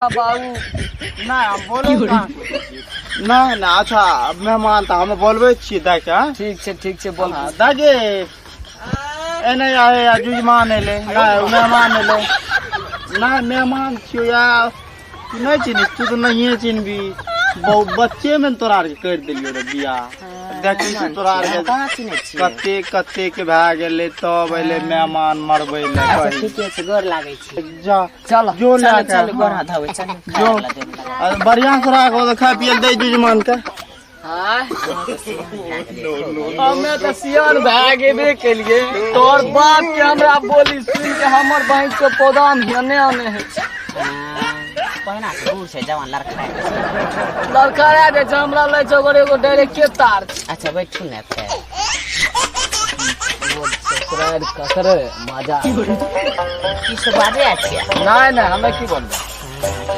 बाबू नहि, हम बोलै कहाँ? नहि नहि, अच्छा मेहमान तऽ हम बोलबै छियै दाइके, हँ? ठीक छै, ठीक छै, बोल। हँ, दाइ गे, एने आए आ जुजमान एलै। नहि, ओ मेहमान एलै। नहि, मेहमान छियौ या तू नहि चिन्ही, तू तऽ नहिए चिन्हबी। बहु बच्चे मे तोरा आरके करि देलियौ रे बियाह। देखी से तोरा आरके कहाँ चिन्है छियै? कते कते के भए गेलै, तब एलै मेहमान मरबै लए। अच्छा, ठीके छै, गोर लागै छी। जा। चल। जो लए चलू के, चलू, गोर हँ। हाथ धोबै, चलू। जो। खाय लए देब। आ, बढ़िआँ से राख, ओ खाय पिए दै जुजमान के। हमे तऽ सियान भए गेबे केलिए, तोहर बाप के हमरा बोली सुनि के हमर बहिन के पौधा एने आने होइ छै। पहिना से बूढ़ छै, जवान लड़का। लड़का जाइ छै, हमरा लै छै ओकर एगो डायरेक्टे तार छै। अच्छा, बैठू ने फेर। ससुरारि ककरे मजा की सब बाजै छियै? नहि नहि, हमे की बोलबै?